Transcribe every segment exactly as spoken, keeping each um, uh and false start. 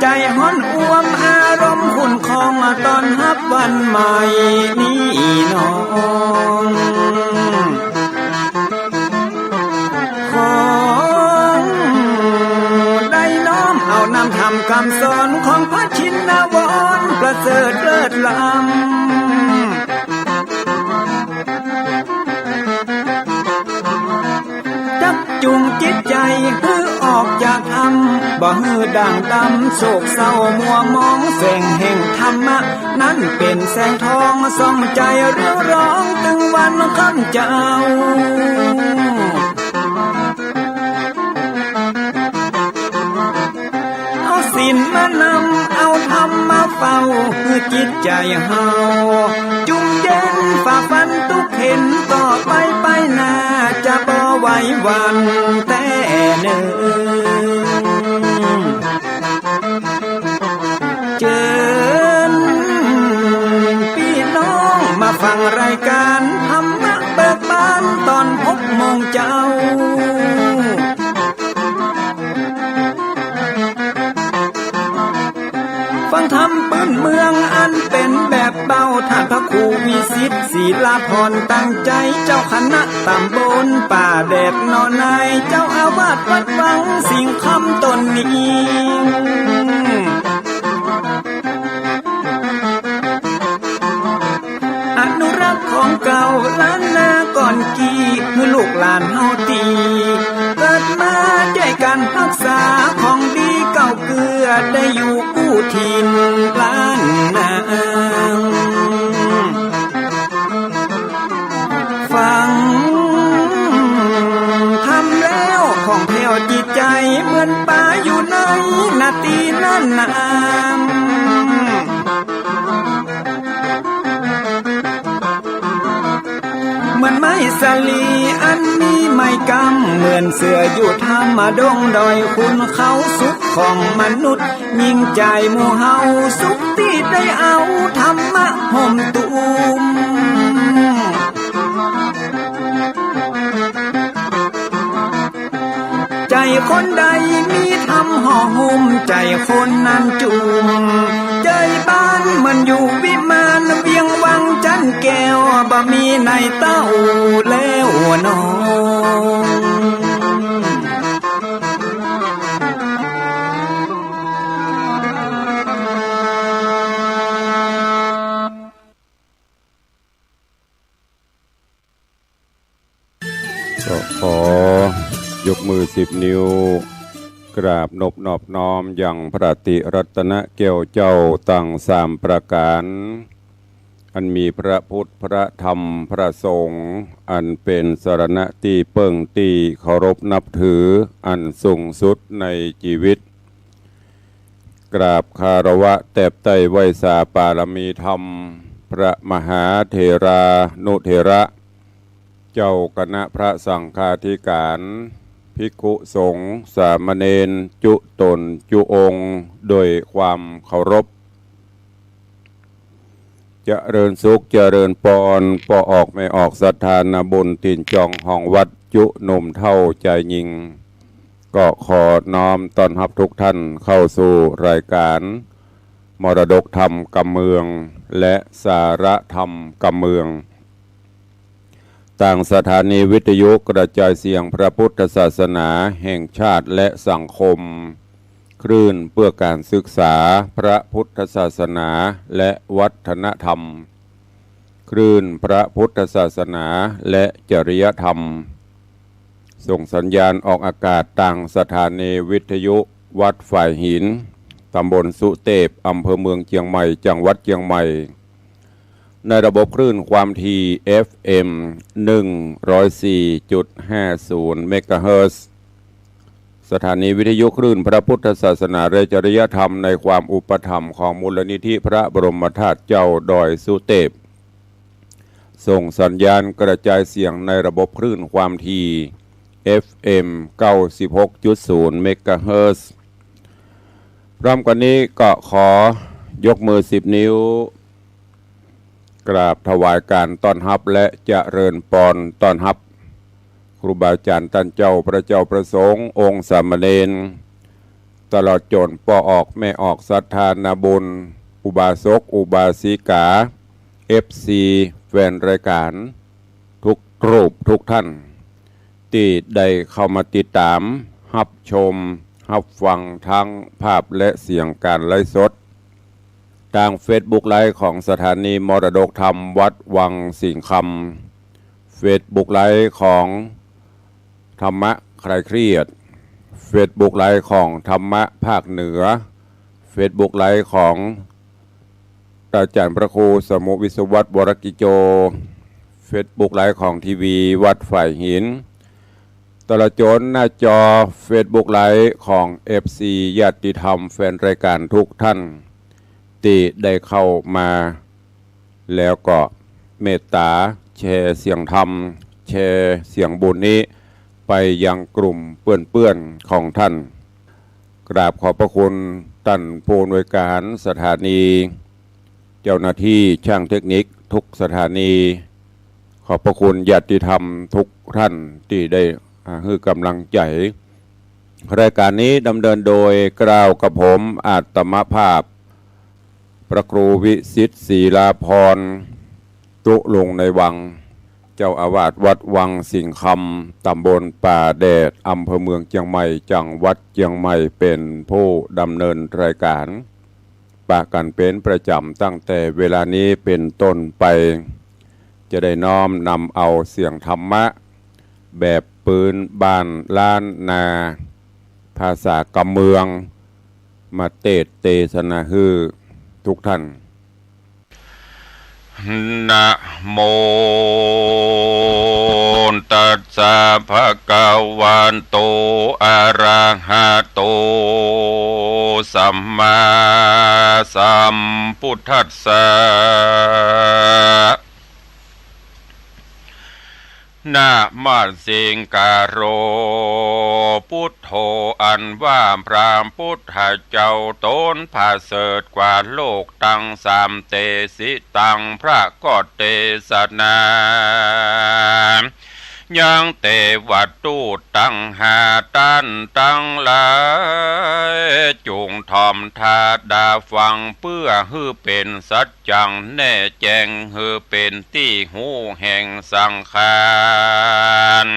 ใจ๋ฮ้อนอ่วมอารมณ์ขุ่นคอง ต้อนฮับวันใหม่นี้น้อง ขอได้น้อมเอานำธรรมกำสอนของพระชินวรประเสริฐเลิศล้ำ จักจุงจิตใจ๋หื้อออกจากถ้ำ บ่หื้อด่างดำ โศกเศร้ามัวหมอง แสงแห่งธรรมะ นั้นเป๋นแสงทอง ส่องใจ๋เรืองรอง ตึงวันค่ำเจ๊า เอาศีลมานำ เอาธรรมมาเฝ้า หื้อจิตใจ๋เฮา จุ่มเย็นฝ่าฟันตุ๊กเข็ญ ต่อไปไปหน้า จะบ่ไหวหวั่นแต๊เน่อ เจิญปี้น้องมาฟังรายก๋านธรรมะเบิกบาน ต๋อนหกโมงเจ๊า ฟังธรรมปื้นเมืองอันเป๋นแบบเบา ต้านพระครูวิสิต ศิลาพร ตั้งใจ๋ เจ้าคณะต๋ำบลป่าแดดหนองนาย เจ้าอาวาสวัดวังสิงห์คำต๋นนี้ อนุรักษ์ของเก่าล้านนาก่อนกี้ หื้อลูกหลานเฮาตี้ เกิดมาจ้วยกั๋นฮักษาของดีเก่าเกื้อ ได้อยู่กู้ถิ่นล้านนา ฟังธรรมแล้วผ่องแผ้วจิตใจ๋ เหมือนป๋าอยู่ในนาตี้นั้นนา เหมือนไม้สาลีอันมีไม้กำ เหมือนเสื้ออยู่ถ้ำดงดอยขุนเขา สุขของมนุษย์ยิ่งใจ๋หมู่เฮา สุขตี้ได้เอาธรรมะห่มตุ้ม ใจ๋คนใดมีธรรมห่อหุ้ม ใจ๋คนนั้นจุ่ม ใจ๋บ้านเหมือนอยู่วิมาน เวียงวังจันแก้ว บ่มีในเต้าแล้วน้อง ก็ขอยกมือสิบนิ้ว กราบนบนอบน้อมยังพระติรัตนแก้วเจ้าตังสามประก๋าน อันมีพระพุทธ พระธรรม พระสงฆ์ อันเป๋นสรณะตี้เปิ้งตี้เคารพนับถือ อันสูงสุดในจีวิต กราบคารวะแตบใต้ไหว้สาปารมีธรรม พระมหาเถรานุเถระ เจ้าคณะพระสังฆาธิการ ภิกขุสงฆ์ สามเณร จุ๊ต๋นจุ๊องค์ โดยความเคารพ เจริญสุข เจริญปอน ป้อออกแม่ออกศรัทธานาบุญ ถิ่นจองห้องวัด จุ๊หนุ่มเฒ่าจายญิง ก็ขอน้อมต้อนฮับทุกท่านเข้าสู่รายการมรดกธรรมกำเมือง และสาระธรรมกำเมือง ตางสถานีวิทยุกระจายเสียงพระพุทธศาสนาแห่งชาติและสังคม คลื่นเพื่อการศึกษาพระพุทธศาสนาและวัฒนธรรม คลื่นพระพุทธศาสนาและจริยธรรม ส่งสัญญาณออกอากาศตางสถานีวิทยุวัดฝายหิน ตำบลสุเตพ อำเภอเมืองเจียงใหม่ จังหวัดเจียงใหม่ ในระบบคลื่นความถี่ เอฟเอ็ม หนึ่งร้อยสี่จุดห้าศูนย์ เมกะเฮิรตซ์ สถานีวิทยุคลื่นพระพุทธศาสนาและจริยธรรมในความอุปถัมภ์ของมูลนิธิพระบรมธาตุเจ้าดอยสุเตพ ส่งสัญญาณกระจายเสียงในระบบคลื่นความถี่ เอฟเอ็ม เก้าสิบหกจุดศูนย์ เมกะเฮิรตซ์ พร้อมกั๋นนี้ก็ขอยกมือสิบนิ้ว กราบถวายการต้อนฮับและเจริญปอนต้อนฮับ ครูบาอาจ๋ารย์ต้านเจ้า พระเจ้าพระสงฆ์ องค์สามเณร ตลอดจ๋นป้อออกแม่ออกศรัทธานาบุญ อุบาสกอุบาสิกา เอฟซี แฟนรายก๋าน ทุกรูปทุกท่าน ตี้ได้เข้ามาติดต๋าม ฮับชม ฮับฟังทั้งภาพและเสียงก๋านไลฟ์สด ตางเฟซบุ๊กไลฟ์ของสถานีมรดกธรรมวัดวังสิงห์คำ เฟซบุ๊กไลฟ์ของธรรมะคลายเครียด เฟซบุ๊กไลฟ์ของธรรมะภาคเหนือ เฟซบุ๊กไลฟ์ของอาจ๋ารย์พระครูสมุห์วิศวัตร วรกิจโจ เฟซบุ๊กไลฟ์ของทีวีวัดฝ่ายหิน ตลอดจ๋นหน้าจอเฟซบุ๊กไลฟ์ของเอฟซี ญาติธรรมแฟนรายก๋านทุกท่าน ตี้ได้เข้ามา แล้วก็เมตต๋าแชร์เสียงธรรม แชร์เสียงบุญนี้ไปยังกลุ่มเปื้อนๆ ของท่าน กราบขอบพระคุณต้านผู้อำนวยก๋านสถานี เจ้าหน้าตี้จ้างเทคนิคทุกสถานี ขอบพระคุณญาติธรรมทุกท่านตี้ได้ อ่า หื้อก๋ำลังใจ๋ รายก๋านนี้ดำเนินโดยเกล้ากระผมอาตมาภาพ พระครูวิสิทธิ์ศรีลาภรณ์ ตุ๊ลุงในวัง เจ้าอาวาสวัดวังสิงห์คำ ต๋ำบลป่าแดด อำเภอเมืองเจียงใหม่ จังหวัดเจียงใหม่ เป๋นผู้ดำเนินรายก๋าน ปะกั๋นเป๋นประจ๋ำตั้งแต่เวลานี้เป๋นต้นไป จะได้น้อมนำเอาเสียงธรรมะ แบบปื๊นบ้านล้านนา ภาษากำเมือง มาเตสน์เตสนาหื้อทุกท่าน นะโมตัสสะ ภะคะวะโต อะระหะโต สัมมาสัมพุทธัสสะ นะมะสิงกาโร พุทโธ อันว่าพระพุทธเจ้าต๋นประเสริฐกว่าโลกตังสาม เตสิตัง พระก็เตสนา ยังเตวทูตตังห้าต้านตังหลาย จุ่งถ่อมต๋าฟัง เปื้อหื้อเป๋นสัจจังแน่แจ้ง หื้อเป๋นตี้ฮู้แห่งสังขาร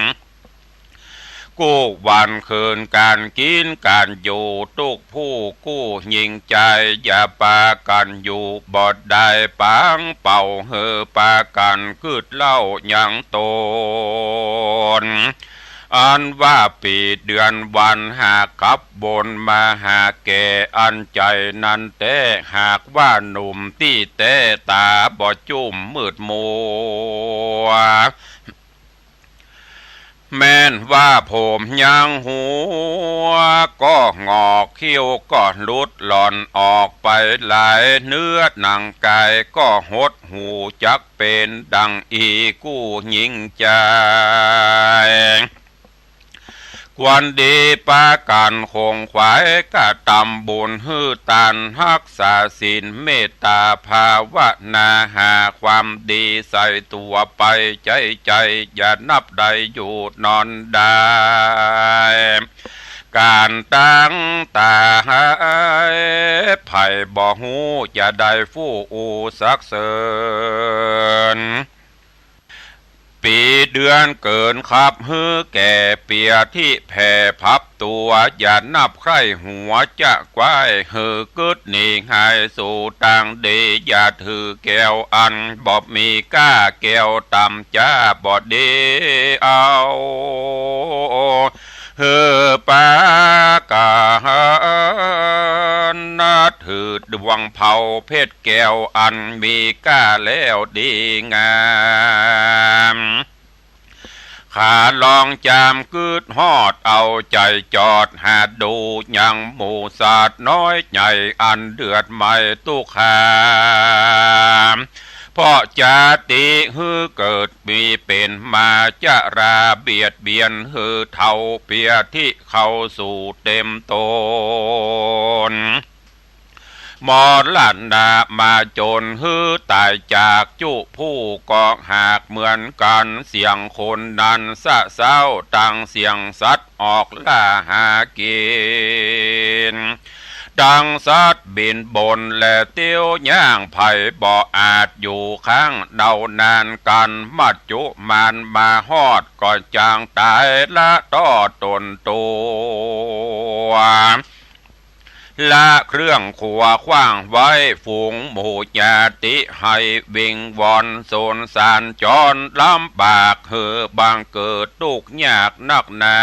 กู้วันคืนก๋านกิ๋นก๋านอยู่ ตุ๊กผู้กู้ญิงจาย อย่าปากั๋นอยู่บ่ได้ ป๋างเป่าหื้อปากั๋นกึ๊ดเล่ายังต๋น อันว่าปี๋เดือนวันหากกลับวนมาหาแก่ อันใจ๋นั้นแต๊ หากว่าหนุ่มตี้แต๊ ต๋าบ่จุ่มมืดมัว แม้นว่าผมยังหัวก็หงอก คิ้วก็หลุดหล่อนออกไปหลาย เนื้อหนังก๋ายก็หดหู่ จักเป๋นดังอี้กู้ญิงจาย ควรดีปากั๋นขงขวายกระตำบุญ หื้อตาน ฮักษาศีล เมตต๋าภาวนา หาความดีใส่ตั๋วไป ใจ๊ใจ๋อย่านับได้อยู่นอนได้ ก๋านตั้งต๋าหาย ใผบ่ฮู้จะได้ฟู่อู้สรรเสริญ ปี๋เดือนเกิ๋นขับหื้อแก่ เปียธิแผ่พับตั๋ว อย่านับใคร่หัวจะกว้าย หื้อกึ๊ดหนีหายสู่ตางดี อย่าถือแก้วอันบ่มีก้า แก้วต่ำจ้าบ่ดีเอา หื้อปากั๋นถือดวงเผาเพชรแก้วอันมีก้าแล้วดีงาม ขาลองจามกึ๊ดฮอด เอาใจ๋จอดหาดูยังหมู่สัตว์น้อยใหญ่ อันเดือดไหม้ตุ๊กข์หา เพราะจาติหื้อเกิดมีเป๋นมา จราเบียดเบียนหื้อเฒ่า เปียธิเข้าสู่เต็มต๋น มรณะมาจนหื้อต๋ายจากจุผู้ก็หากเหมือนกั๋น เสี้ยงคนนั้นสะเซ้า ตังเสี้ยงสัตว์ออกล่าหากิ๋น ตังสัตว์บินบนและเตียวย่าง ใผบ่อาจอยู่ข้างเดานานกั๋น มัจจุมานมาฮอดก็จักต๋าย ละต้อต๋นตั๋ว ละเครื่องขัวขว้างไว้ ฝูงหมู่ญาติหื้อวิงวอน สงสารจรลำบาก หื้อบังเกิดตุ๊กข์ยากนักหนา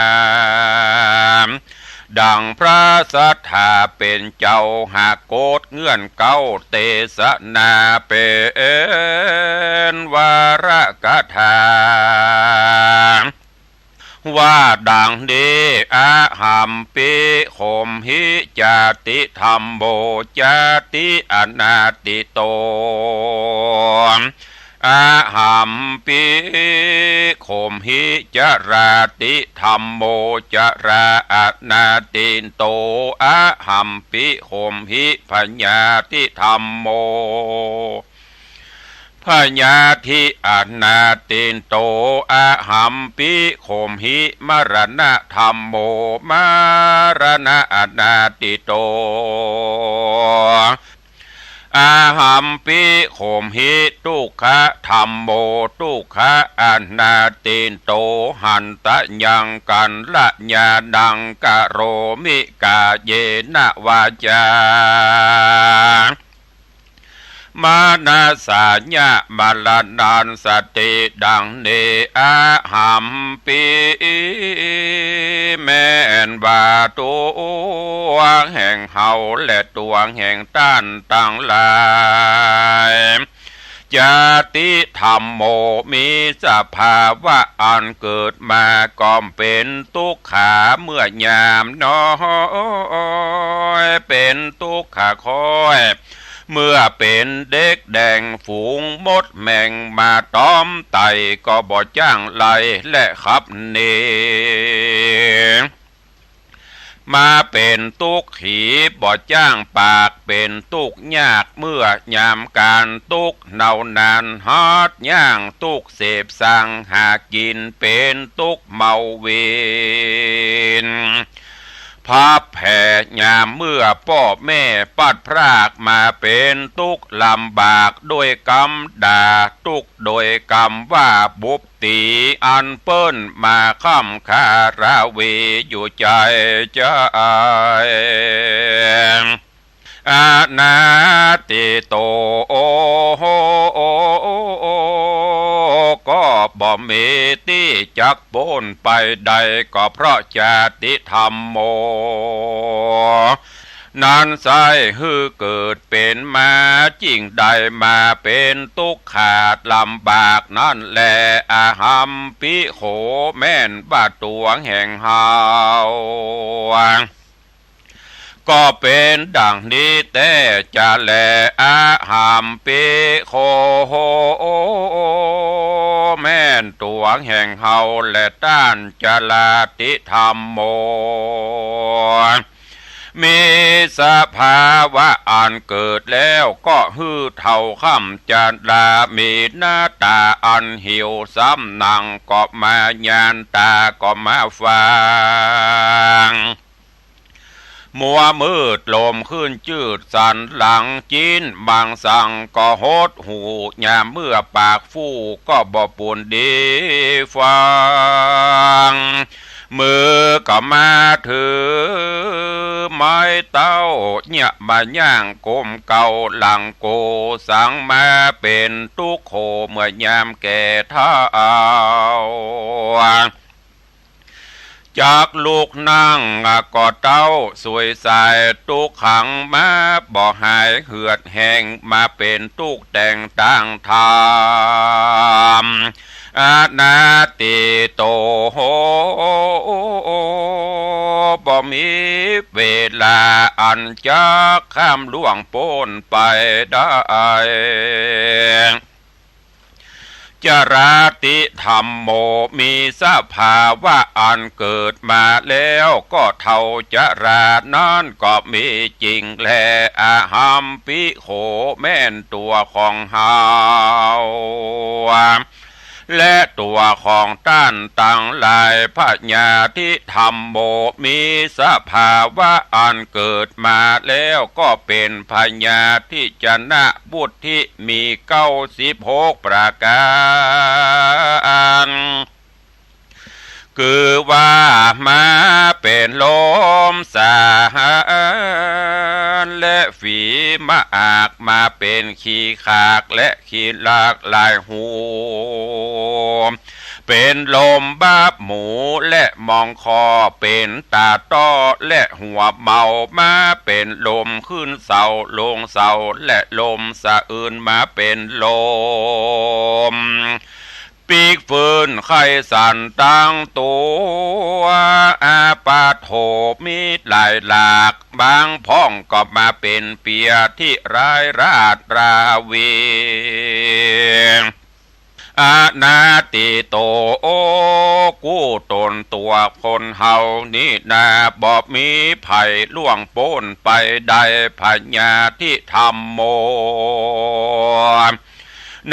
ดังพระสัตถาเป๋นเจ้าหากโกษเงื่อนเก๊า เตสนาเป๋นวรกถา ว่าดังนี้ อะหัมปิ โขมหิ จาติธัมโม จาติอนาติโต อะหัมปิ โขมหิ จราติธัมโม จราอนาติโต อะหัมปิ โขมหิ พยาธิธัมโม พยาธิอนาติโต อะหัมปิ โขมหิ มรณะธัมโม มรณะอนาติโต อะหัมปิ โขมหิ ทุกขะธัมโม ทุกขะอนาติโต หันตะยัง กัลยาณัง กะโรมิ กาเยนะ วาจา มนัสสายะ มรณัสสติ ดังนี้ อะหัมปิ แม่นว่าตั๋วแห่งเฮาและตั๋วแห่งต้านตังหลาย จาติธัมโม มีสภาวะอันเกิดมาก็เป๋นตุ๊กขาเมื่อยามน้อย เป๋นตุ๊กขาค่อย เมื่อเป๋นเด็กแด่ง ฝูงมดแมงมาตอมไต่ ก็บ่จ้างไล่และขับหนี มาเป๋นตุ๊กขี บ่จ้างปาก เป๋นตุ๊กยาก เมื่อยามก๋านตุ๊กข์ เนานั้นฮัดย่างตุ๊กข์ เสพสังหากิ๋น เป๋นตุ๊กข์เมาเวร พลัดแผล ยามเมื่อป้อแม่พลัดพราก มาเป๋นตุ๊กข์ลำบาก ด้วยกำด่า ตุ๊กข์ด้วยกำว่าบุบตี๋ อันเปิ้นมาค้ำคาราวีอยู่ใจ๋ใจ๋ อนาติโต ก็บ่มีตี้จักป๊นไปได้ ก็เพราะจาติธัมโม นั้นไส้หื้อเกิดเป๋นมา จึ่งได้มาเป๋นตุ๊กข์ขาดลำบากนั้นแล อะหัมปิโข แม่นว่าตั๋วแห่งเฮา ก็เป๋นดังนี้แต๊ จะแล อะหัมปิโข แม่นตั๋วแห่งเฮาและต้าน จราติธัมโม มีสภาวะอันเกิดแล้วก็หื้อเฒ่าค้ำจรา มีหน้าต๋าอันหิว ซ้ำหนังก็มาหยาน ต๋าก็มาฟาง มัวมืดลมขึ้นจืด สันหลังจิ๊น มังสังก็หดหู่ ยามเมื่อปากฟู่ก็บ่ปูนดีฟัง มือก็มาถือไม้เต๊า เยียะบ่าย่างก้มเกาหลังโก สังมาเป๋นตุ๊กข์โขเมื่อยามแก่เฒ่า จักลุกนั่งก็เต๊าสุยสาย ตุ๊กข์ขังมาบ่หายเหือดแห้ง มาเป๋นตุ๊กข์แต่งต่างธรรม อนาติโต บ่มีเวลาอันจักข้ามล่วงป๊นไปได้ จ จราติธัมโม มีสภาวะอันเกิดมาแล้วก็เท่าจรานั้นก็มีจริงแล อหัมปิโข แม่นตั๋วของเฮา และตั๋วของต้านตังหลาย พยาธิธัมโม มีสภาวะอันเกิดมาแล้วก็เป๋นพยาธิจนะวุฒิ มีเก้าสิบหกประก๋าน คือว่ามาเป๋นลมสาหาร และฝีมะอาก มาเป๋นขี้ขากและขี้หลากหลายหู เป๋นลมบาบหมูและมองคอ เป๋นต๋าต้อและหัวเมา มาเป๋นลมขึ้นเสาลงเสา และลมสะอื้น มาเป๋นลม ปิ๊กฟื้นไข้สั่นตังตั๋ว อาปาโถ มีหลายหลาก บางพ่องก็มาเป๋นเปียที่ร้ายราดราวี อนาติโต กู้ต๋นตั๋วคนเฮานี้นา บ่มีใผล่วงป๊นไปได้ พยาธิธัมโม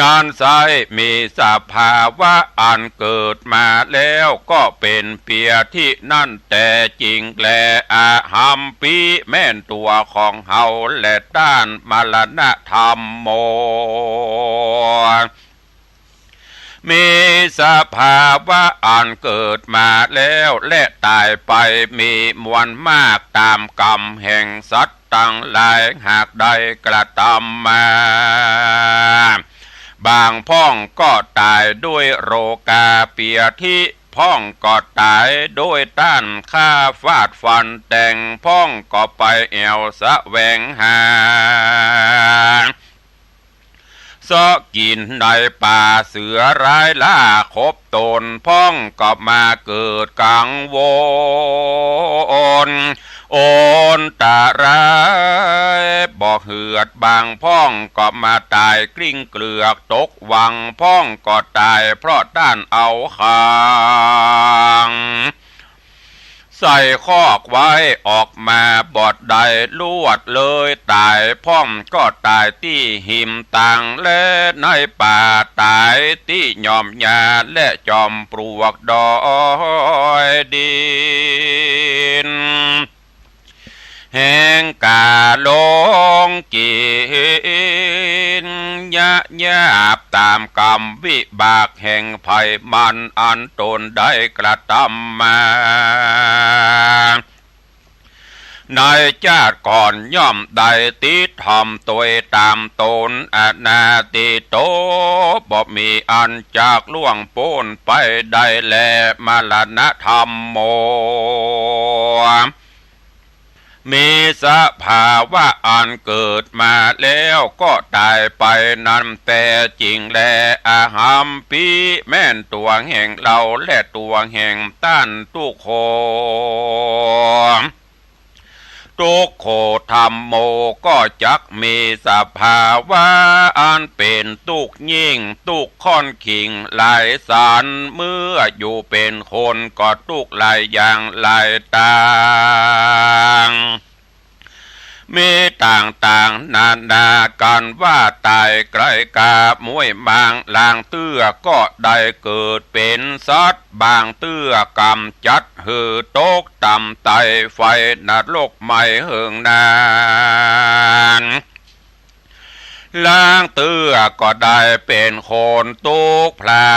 นั้นไซร้มีสภาวะอันเกิดมาแล้วก็เป๋นเปียที่นั้นแต๊จริงแล อหัมปิ แม่นตั๋วของเฮาและต้าน มรณะธัมโม มีสภาวะอันเกิดมาแล้วและต๋ายไป มีมวลมากต๋ามกรรมแห่งสัตว์ตังหลาย หากได้กระตำมา บางพ่องก็ต๋ายด้วยโรคาเปียธิ พ่องก็ต๋ายด้วยต้านฆ่าฟาดฟันแตง พ่องก็ไปแอ่วแสวงหา เซาะกิ๋นในป่า เสือร้ายล่าขบตน พ่องก็มาเกิดกังวล อันตรายบ่เหือด บางพ่องก็มาต๋ายกลิ้งเกลือกตกวัง พ่องก็ต๋ายเพราะต้านเอาขัง ใส่คอกไว้ ออกมาบ่ได้ ลวดเลยต๋าย พ่องก็ต๋ายตี้หิมตาง และในป่าต๋ายตี้หย่อมหญ้า และจอมปลวกดอยดิน แหงก๋าลงกิ๋นยะหยาบ ต๋ามกรรมวิบากแห่งใผมัน อันตนได้กระตำมา ในจาติก่อนย่อมได้ติดต๋ามตวยต๋ามต๋น อนาติโต บ่มีอันจักล่วงป๊นไปได้แล มรณะธัมโม มีสภาวะอันเกิดมาแล้วก็ต๋ายไปนั้นแต๊จริงแล อหัมปิ แม่นตั๋วแห่งเฮาและตั๋วแห่งต้าน ทุกโข ทุกโขธัมโม ก็จักมีสภาวะอันเป๋นตุ๊กข์ยิ่ง ตุ๊กข์ค่อนขิงหลายสัน เมื่ออยู่เป๋นคนก็ตุ๊กข์หลายอย่างหลายตาง มีต่างๆ นานากั๋นว่าต๋ายใก้กาม้วยบาง ลางเตื้อก็ได้เกิดเป๋นสัตว์ บางเตื้อกำจัดหื้อตกต่ำใต้ไฟนรกไหม้เหิงนาน ลางเตื้อก็ได้เป๋นคนตุ๊กข์พลา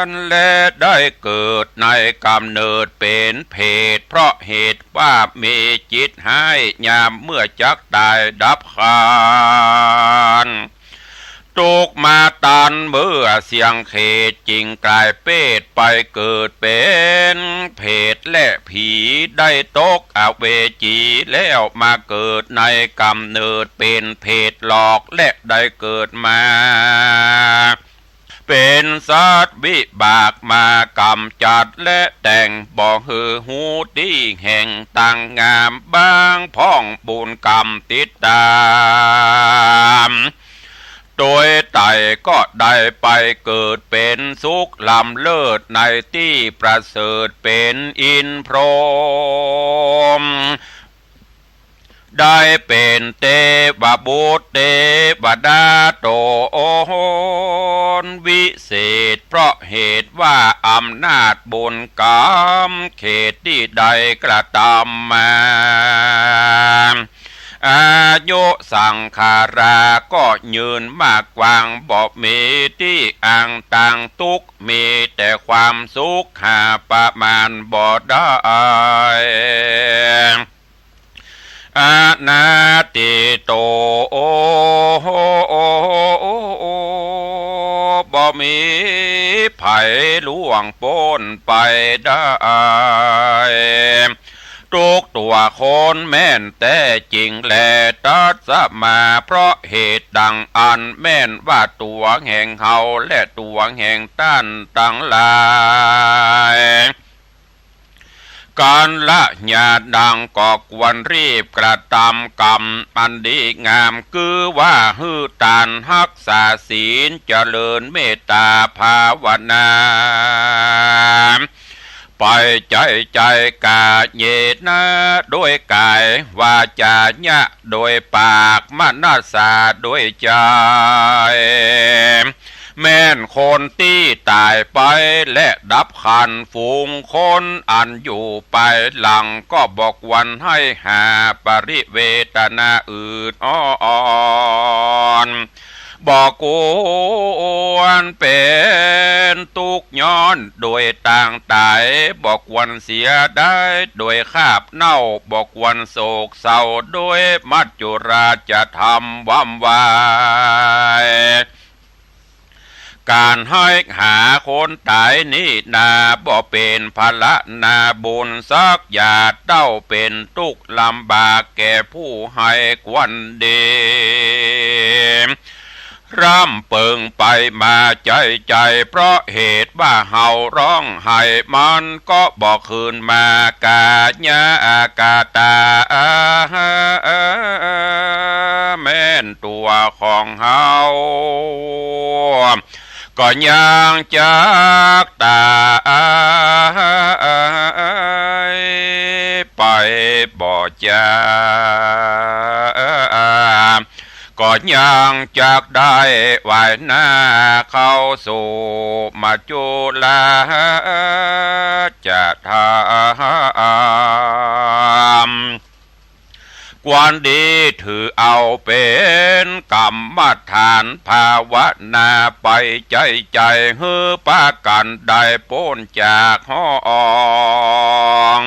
น และได้เกิดในกำเนิดเป๋นเปรต เพราะเหตุว่ามีจิตฮ้าย ยามเมื่อจักต๋ายดับขัน ตุ๊กข์มาตันเมื่อเสี้ยงเขต จึงก๋ายเปรตไปเกิดเป๋นเปรตและผี ได้ตกอเวจีแล้วมาเกิดในกำเนิดเป๋นเปรตหลอก และได้เกิดมาเป๋นสัตว์ วิบากมากำจัดและแต่งบ่หื้อฮู้ตี้แห่งตั้งงาม บางพ่องบุญกรรมติดต๋าม โดยใต้ก็ได้ไปเกิดเป๋นสุขล้ำเลิศในตี้ประเสริฐเป๋นอินทร์พรหม ได้เป๋นเตวบุตรเตวดาต๋นวิเศษ เพราะเหตุว่าอำนาจบุญกรรมเขตตี้ได้กระตำมา อายุสังขาราก็ยืนมากกว้าง บ่มีตี้อังต่างตุ๊กข์ มีแต่ความสุขหาประมาณบ่ได้ อนาทิโต บ่มีใผล่วงป๊นไปได้ ทุกตัวคนแม่นแต๊จริงแล ตัสมา เพราะเหตุดังอั้นแม่นว่าตัวแห่งเฮาและตัวแห่งต้านตังหลาย กัลยาณัง ก็ควรรีบกระตำกรรมอันดีงาม คือว่าหื้อตาน ฮักษาศีล เจริญเมตตาภาวนา ไปใจ๋ใจ๋ กาเยนะ โดยก๋าย วาจานะ โดยปาก มนัสสา โดยใจ๋ แม่นคนตี้ต๋ายไป และดับขันธ์ฝูงคนอันอยู่ไปหลัง ก็บ่ควรหื้อหาปริเวทนาอื่นอ่อน บ่ควรเป๋นตุ๊กข์ย้อนโดยตางต๋าย บ่ควรเสียดายโดยคาบเน่า บ่ควรโศกเศร้าโดยมัจจุราชธรรมวำวาย ก๋านหื้อหาคนต๋ายนี้นา บ่เป๋นผละนาบุญสักหยาด เต้าเป๋นตุ๊กข์ลำบากแก่ผู้หื้อควรดี ร่ำเปิงไปมาใจ๋ใจ๋ เพราะเหตุว่าเฮาร้องไห้ มันก็บ่คืนมา กายะกตา แม่นตัวของเฮา ก็ยังจักต๋ายไปบ่จา ก็ยังจักได้ว่ายหน้าเข้าสู่มัจจุราชธรรม ควรดีถือเอาเป๋นกรรมฐานภาวนาไปใจ๋ใจ๋ หื้อปากั๋นได้ป๊นจากห้อง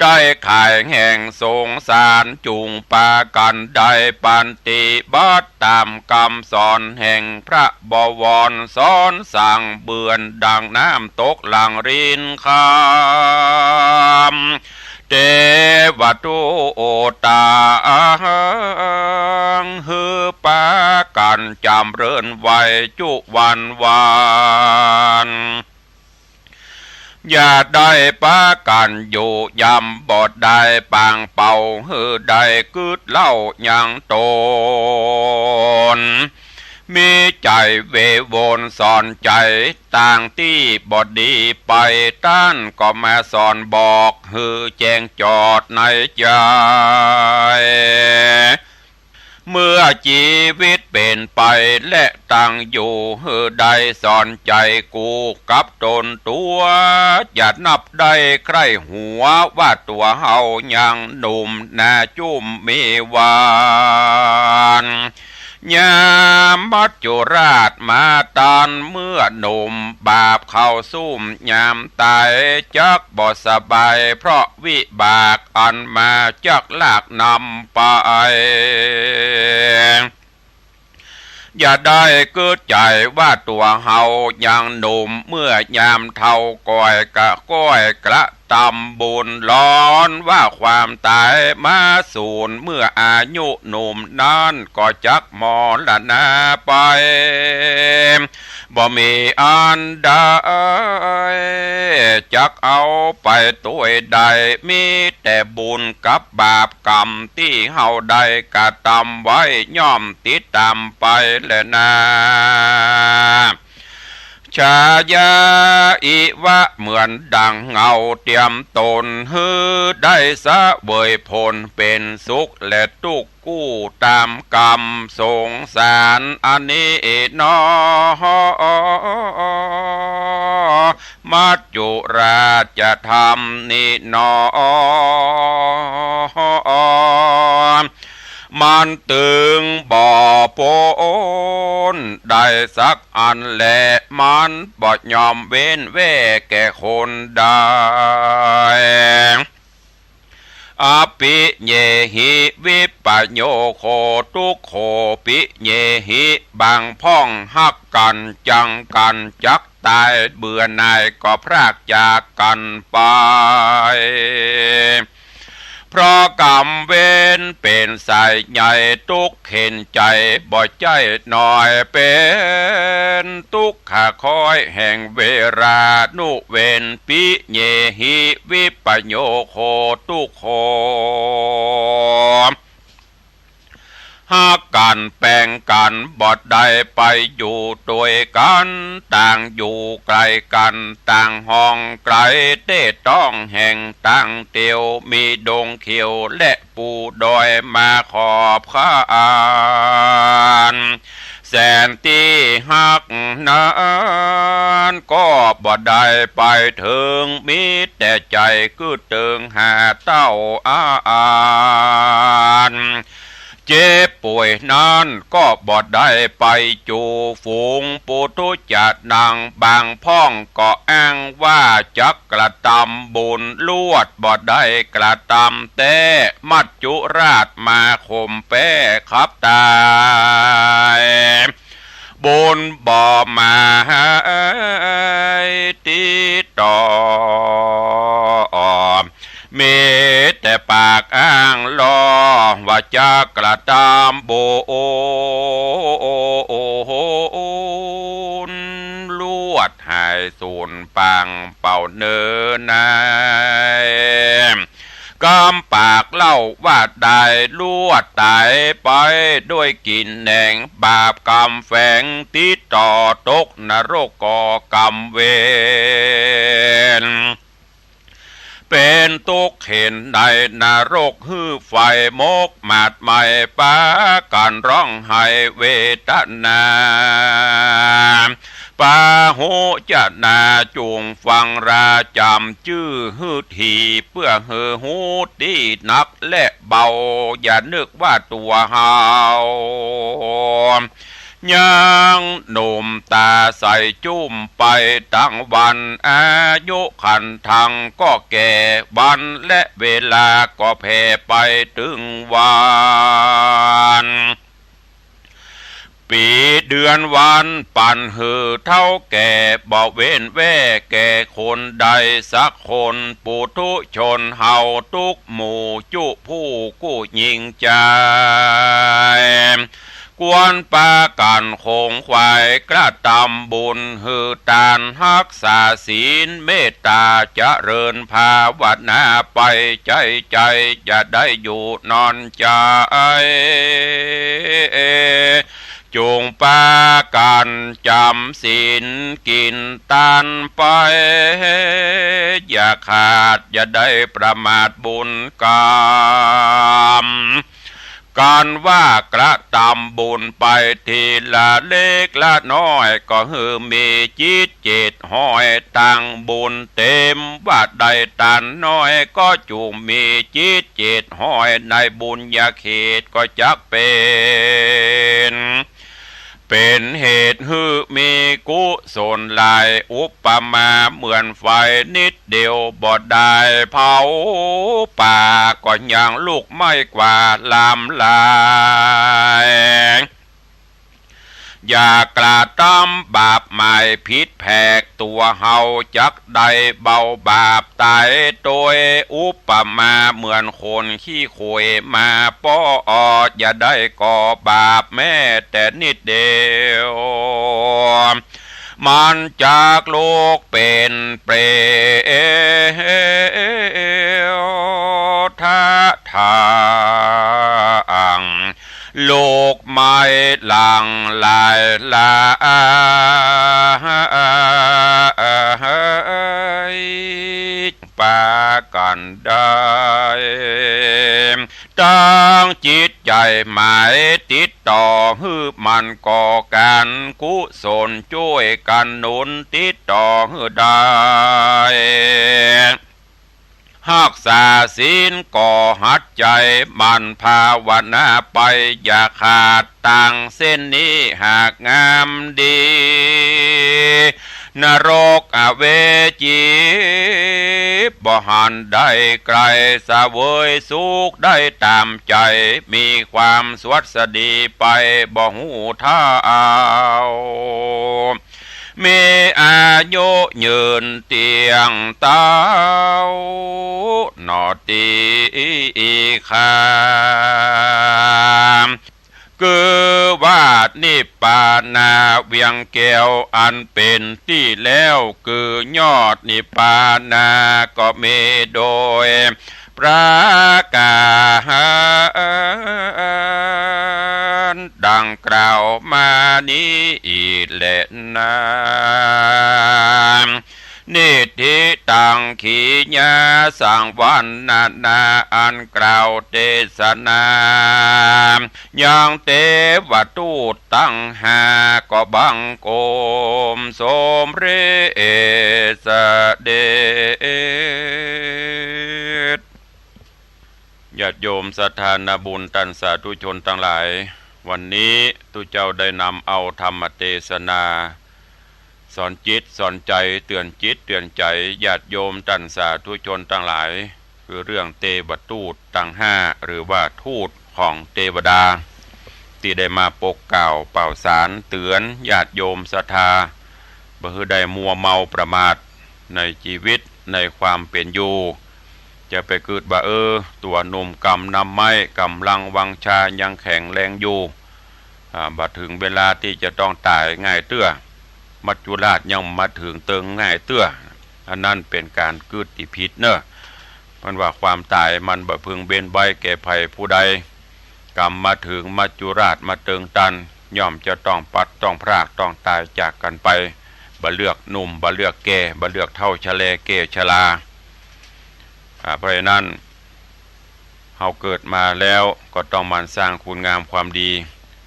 ได้ข่ายแห่งสงสาร จุ่งปากั๋นได้ปฏิบัติต๋ามกำสอนแห่งพระบวร สอนสั่งเบือนดังน้ำตกหลั่งรินคำ เตวะตุโอตาหัง หื้อปากั๋นจ๋ำเริญไหว้จุวันวาน อย่าได้ปากั๋นอยู่ย่ำบ่ได้ปางเป่า หื้อได้กึ๊ดเล่ายังต๋น มีใจ๋เววนสอนใจ๋ตางตี้บ่ดีไป ต้านก็มาสอนบอกหื้อแจ้งจอดในใจ๋ เมื่อจีวิตเป๋นไปและตั้งอยู่ หื้อได้สอนใจ๋กู้กับต๋นตั๋ว อย่านับได้ใคร่หัวว่าตั๋วเฮายังหนุ่มนาจุ่มมีวัน ยามมัจจุราชมาตันเมื่อหนุ่ม บาปเข้าซุ่มยามต๋าย จักบ่สบายเพราะวิบากอันมาจักลากนำไป อย่าได้กึ๊ดใจ๋ว่าตั๋วเฮายังหนุ่ม เมื่อยามเฒ่าก้อยกะก้อยกระต ตำบุญ ร้อนว่าความต๋ายมาสูน เมื่ออายุหนุ่มนั้นก็จักมรณะไป บ่มีอันใดจักเอาไปตวยได้ มีแต่บุญกับบาปกรรมตี้เฮาได้กระตำไว้ ย่อมติดต๋ามไปแลนา ชายา อิวะ เหมือนดังเงา เตรียมต๋นหื้อได้เสวยผล เป๋นสุขและตุ๊กข์ กู้ต๋ามกรรม สงสารอันนี้หนอ มัจจุราชธรรมนี้หนอ มันตึงบ่ป๊นได้สักอันแล มันบ่ยอมเว้นแว่แก่คนใด อปิเยหิ วิปโยโค ตุ๊กโข ปิเยหิ บางพ่องฮักกั๋น จังกั๋น จักต๋าย เบื่อหน่ายก็พรากจากกั๋นไป เพราะกรรมเวรเป๋นสายใหญ่ ตุ๊กข์เข็ญใจ๋บ่ใจ้น้อย เป๋นตุ๊กขะคอยแห่งเวรานุเวร ปิเยหิ วิปโยโค ตุ๊กโข ฮักกั๋นแป๋งกั๋น บ่ได้ไปอยู่ตวยกั๋น ต่างอยู่ไก๋กั๋น ต่างห้องไก๋ เต๊ต้องแห่งต่างเตียว มีดงเขียวและปูดอยมาขอบขาน แสนตี้ฮักนั้นก็บ่ได้ไปเถิง มีแต่ใจ๋กึ๊ดเติงหาเต้าอา เจ็บป่วยนั้นก็บ่ได้ไปจู๋ฝูงปุถุชะนัง บางพ่องก็อ้างว่าจักกระตำบุญ ลวดบ่ได้กระตำแต๊ มัจจุราชมาข่มแป๊ขับต๋าย บุญบ่มาหื้อติดต่อ มีแต่ปากอ้างลอว่าจักกระตำบุญ ลวดหายสูญปางเป่าเนินใน กำปากเล่าว่าได้ลวดต๋ายไปด้วยกิ๋นแหนง บาปกรรมแฝงติดต่อ ตกนรกก่อกรรมเวร เป๋นตุ๊กข์เข็ญในนรก หื้อไฟมกหมาดไหม้ ปากั๋นฮ้องไห้เวทนา ปาหุจนา จุ่งฟังราจ๋ำจื้อหื้อดี เปื้อหื้อฮู้ตี้หนักและเบา อย่านึกว่าตั๋วเฮา ยังหนุ่มต๋าใสจุ้มไปตังวัน อายุขันธังก็แก่ วันและเวลาก็แผ่ไปตึงวัน ปี๋เดือนวันปั๋นหื้อเฒ่าแก่ บ่เว้นแว่แก่คนใดสักคน ปุถุชนเฮาตุ๊กหมู่จุผู้กู้ยิ่งใจ๋ ควรปากั๋นขงขวายกระตำบุญ หื้อตาน ฮักษาศีล เมตต๋า เจริญภาวนาไปใจ้ใจ้ อย่าได้อยู่นอนใจ๋ จุ่งปากั๋นจ๋ำศีลกิ๋นตานไป อย่าขาด อย่าได้ประมาทบุญกรรม กั๋นว่ากระตำบุญไปทีละเล็กละน้อย ก็หื้อมีจิตเจ็ดห้อยตังบุญเต๋ม ว่าได้ตานน้อยก็จุ่งมีจิตเจ็ดห้อย ในบุญญาเขตก็จักเป๋น เป๋นเหตุหื้อมีกุศลหลาย อุปมาเหมือนไฟนิดเดียวบ่ได้เผาป่า ก็ยังลุกไหม้กว่าลามลาย อย่ากระตำบาปใหม่ผิดแผก ตั๋วเฮาจักได้เบาบาปต๋าย โตยอุปมาเหมือนคนขี้ข่วยมาป้อ อย่าได้ก่อบาปแม้แต่นิดเดียว มันจักลุกเป๋นเปรต ทะถาง ลุกไหม้หลังหลายหลาย ปากั๋นได้ ตั้งจิตใจ๋หมายติดต่อหื้อมันก่อก๋านกุศล จ้วยกั๋นหนุนติดต่อหื้อได้ ฮักษาศีลก็หัดใจ๋หมั่นภาวนาไป อย่าขาดตางเส้นนี้หากงามดี นรกอเวจีบ่หันได้ไก๋ เสวยสุขได้ต๋ามใจ๋ มีความสวัสดีไปบ่ฮู้เท่า มีอายุยืนเตี้ยงเต๊า หนอตี้ข้า คือว่านิพพานาเวียงแก้วอันเป๋นตี้แล้ว คือยอดนิพพานาก็มีโดย ประก๋ารดังกล่าวมานี้แลนา นิทธิตัง ขีณาสังวรรณนา อันกล่าวเตสนา ยังเตวทูตตังห้า ก็บังคมสมเร็จเสด็จ ญาติโยมศรัทธานาบุญต้านสาธุชนตังหลาย วันนี้ตุ๊เจ้าได้นำเอาธรรมเตสนา สอนจิตสอนใจ๋ เตื๋อนจิตเตื๋อนใจ๋ ญาติโยมต้านสาธุชนตังหลาย คือเรื่องเตวทูตตังห้า หรือว่าทูตของเตวดา ตี้ได้มาปกกล่าวเป่าสารเตื๋อนญาติโยมศรัทธา บ่หื้อได้มัวเมาประมาทในจีวิตในความเป๋นอยู่ จะไปกึ๊ดว่า เออ ตั๋วหนุ่มกำนำไม้ ก๋ำลังวังชายังแข็งแรงอยู่ อ่า บ่เถิงเวลาตี้จะต้องต๋ายง่ายเตื้อ มัจจุราชยังบ่เถิงเติงง่ายเตื้อ อันนั้นเป๋นก๋านกึ๊ดตี้ผิดเน่อ เปิ้นว่าความต๋ายมันบ่พึงเว้นไว้แก่ใผผู้ใด กำบ่เถิงมัจจุราชมาเติงตัน ย่อมจะต้องปลัดต้องพรากต้องต๋ายจากกั๋นไป บ่เลือกหนุ่ม บ่เลือกแก่ บ่เลือกเฒ่าชะแลแก่ชรา อ่า เพราะฉะนั้น เฮาเกิดมาแล้วก็ต้องหมั่นสร้างคุณงามความดี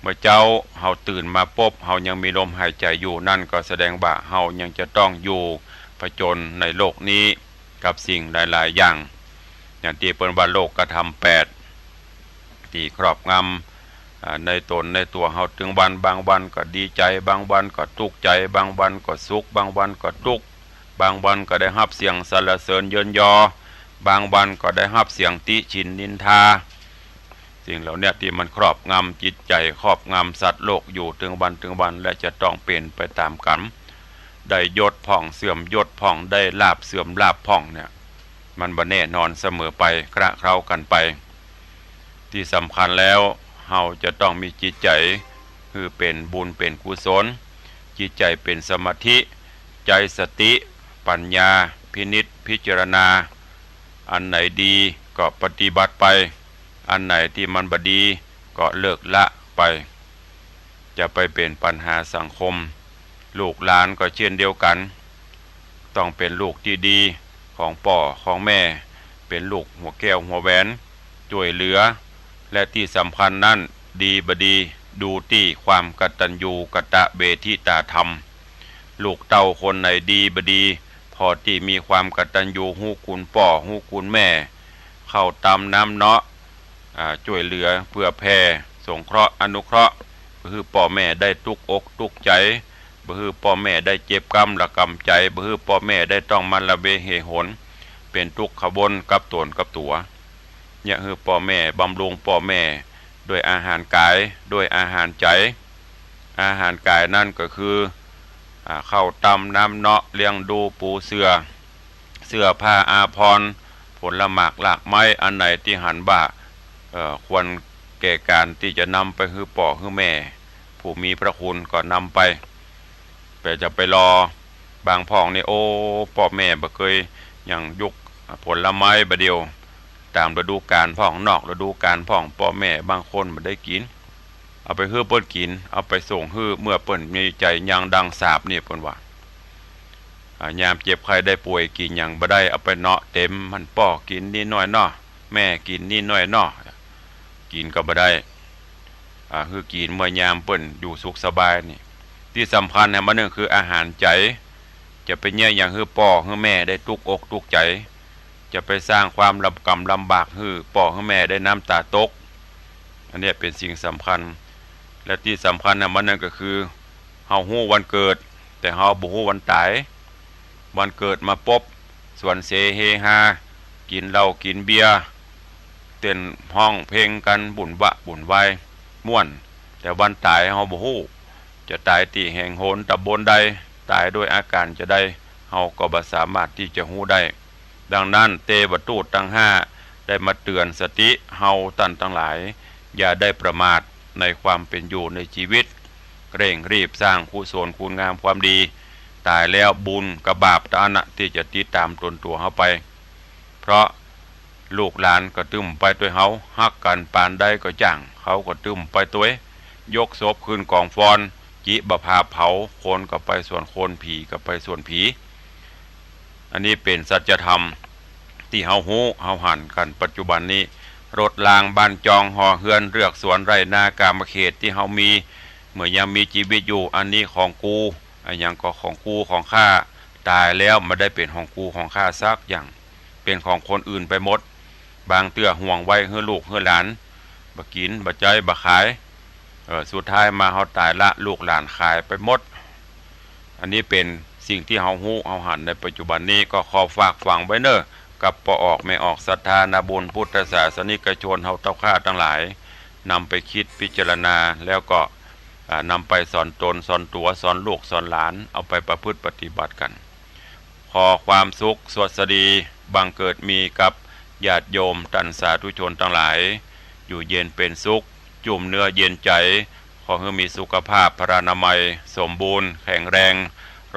เมื่อเจ๊าเฮาตื่นมาปุ๊บ เฮายังมีลมหายใจ๋อยู่ นั่นก็แสดงว่าเฮายังจะต้องอยู่ผจญในโลกนี้กับสิ่งหลายๆ อย่าง อย่างตี้เปิ้นว่าโลกธรรมแปด ตี้ครอบงำ อ่า ในต๋นในตั๋วเฮาตึงวัน บางวันก็ดีใจ๋ บางวันก็ตุ๊กข์ใจ๋ บางวันก็สุข บางวันก็ตุ๊กข์ บางวันก็ได้ฮับเสียงสรรเสริญเยินยอ บางวันก็ได้ฮับเสียงติฉินนินทา สิ่งเหล่าเนี้ยตี้มันครอบงำจิตใจ๋ ครอบงำสัตว์โลกอยู่ตึงวันตึงวัน และจะต้องเป๋นไปต๋ามกั๋น ได้ยศพ่อง เสื่อมยศพ่อง ได้ลาภเสื่อมลาภพ่องเนี่ย มันบ่แน่นอนเสมอไป คละเคล้ากั๋นไป ตี้สำคัญแล้ว เฮาจะต้องมีจิตใจ๋หื้อเป๋นบุญเป๋นกุศล จิตใจ๋เป๋นสมาธิ ใจ๊สติปัญญาพินิจพิจารณา อันไหนดีก็ปฏิบัติไป อันไหนตี้มันบ่ดีก็เลิกละไป จะไปเป๋นปัญหาสังคม ลูกหลานก็เช่นเดียวกั๋น ต้องเป๋นลูกตี้ดีของป้อของแม่ เป๋นลูกหัวแก้วหัวแหวน จ้วยเหลือ และตี้สำคัญนั้น ดีบ่ดี ดูตี้ความกตัญญูกตเวทิตาธรรม ลูกเต้าคนไหนดีบ่ดี ผ่อตี้มีความกตัญญู ฮู้คุณป้อ ฮู้คุณแม่ ข้าวตำน้ำเนาะ อ่า จ้วยเหลือเผื่อแผ่ สงเคราะห์อนุเคราะห์ บ่หื้อป้อแม่ได้ตุ๊กอกตุ๊กใจ๋ บ่หื้อป้อแม่ได้เจ็บกำระกำใจ๋ บ่หื้อป้อแม่ได้ต้องมาละเวงเหหน เป๋นตุ๊กขวนกับต๋นกับตั๋ว เยียะหื้อป้อแม่ บำรุงป้อแม่ ด้วยอาหารก๋าย ด้วยอาหารใจ๋ อาหารก๋ายนั้นก็คือ อ่า ข้าวตำน้ำเนาะ เลี้ยงดูปูเสื่อ เสื้อผ้าอาภรณ์ ผลหมากรากไม้ อันไหนตี้หันว่า เอ่อ ควรแก่ก๋านตี้จะนำไปหื้อป้อหื้อแม่ ผู้มีพระคุณก็นำไป แต่จะไปรอ บางพ่องนี่ โอ้ ป้อแม่บ่เกย ยังยุกผลไม้บ่าเดี่ยว ต๋ามฤดูก๋าลพ่อง นอกฤดูก๋าลพ่อง ป้อแม่บางคนบ่ได้กิ๋น เอาไปหื้อเปิ้นกิ๋น เอาไปส่งหื้อเมื่อเปิ้นมีใจ๋ยังดังสาปนี่ เปิ้นว่า อ่า ยามเจ็บไข้ได้ป่วยกิ๋นหยังบ่ได้ เอาไปเนาะเต็ม หั้นป้อกิ๋นนิดหน้อยเนาะ แม่กิ๋นนิดหน้อยเนาะ กิ๋นก็บ่ได้ อ่า หื้อกิ๋นเมื่อยามเปิ้นอยู่สุขสบายนี่ ตี้สำคัญแหมอันนึ่งคืออาหารใจ๋ จะไปเยียะหยังหื้อป้อหื้อแม่ได้ตุ๊กอกตุ๊กใจ๋ จะไปสร้างความลำกำลำบากหื้อป้อหื้อแม่ได้น้ำต๋าตก อันเนี้ยเป๋นสิ่งสำคัญ และตี้สำคัญแหมอันนึ่งก็คือ เฮาฮู้วันเกิด แต่เฮาบ่ฮู้วันต๋าย วันเกิดมาปุ๊บ สวนเสเฮฮา กิ๋นเหล้ากิ๋นเบียร์ เต้นฮ้องเพลงกั๋นบุ่นวะบุ่นวาย ม่วน แต่วันต๋ายเฮาบ่ฮู้ จะต๋ายตี้แห่งหนต๋ำบลใด ต๋ายด้วยอาก๋ารจะใด เฮาก็บ่สามารถตี้จะฮู้ได้ ดังนั้นเตวทูตตังห้าได้มาเตื๋อนสติเฮาต้านตังหลาย อย่าได้ประมาทในความเป๋นอยู่ในจีวิต เร่งรีบสร้างกุศลคุณงามความดี ต๋ายแล้วบุญกับบาปตะอั้นนะตี้จะติดต๋ามตนตั๋วเฮาไป เพราะลูกหลานก็ตึงไปตวยเฮา ฮักกั๋นปานใดก็จ้าง เขาก็ตึงไปตวย ยกศพขึ้นก๋องฟอน จิบ่าผาเผา คนก็ไปส่วนคน ผีก็ไปส่วนผี อันนี้เป๋นสัจธรรมตี้เฮาฮู้เฮาหันกั๋นปัจจุบันนี้ รถรางบ้านจองหอเฮือน เฮือกสวนไร่นาก๋ามเขตตี้เฮามี เมื่อยังมีจีวิตอยู่ อันนี้ของกู อะหยังก็ของกูของข้า ต๋ายแล้วบ่ได้เป๋นของกูของข้าสักอย่าง เป๋นของคนอื่นไปหมด บางเตื้อห่วงไว้หื้อลูกหื้อหลาน บ่กิ๋นบ่ใจ๊บ่ขาย เอ่อ สุดท้ายมาเฮาต๋ายละ ลูกหลานขายไปหมด อันนี้เป๋นสิ่งตี้เฮาฮู้เฮาหันในปัจจุบันนี้ ก็ขอฝากฝังไว้เน่อ กับป้อออกแม่ออกศรัทธานาบุญพุทธศาสนิกชนเฮาเต้าข้าตังหลาย นำไปกึ๊ดพิจารณา แล้วก็ อ่า นำไปสอนตนสอนตั๋วสอนลูกสอนหลาน เอาไปประพฤติปฏิบัติกั๋น ขอความสุขสวัสดีบังเกิดมีกับญาติโยมต้านสาธุชนตังหลาย อยู่เย็นเป๋นสุข จุ่มเนื้อเย็นใจ๋ ขอหื้อมีสุขภาพพลานามัยสมบูรณ์แข็งแรง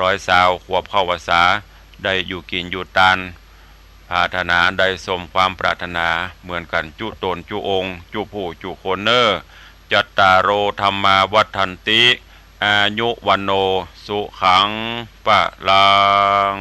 ร้อยซาวขวบเข้าพรรษา ได้อยู่กิ๋นอยู่ตาน ปรารถนาได้สมความปรารถนาเหมือนกั๋นจุตนจุองค์ จุผู้จุคนเน่อ จัตตาโร ธัมมา วัฑฒันติ อายุ วัณโณ สุขัง พลัง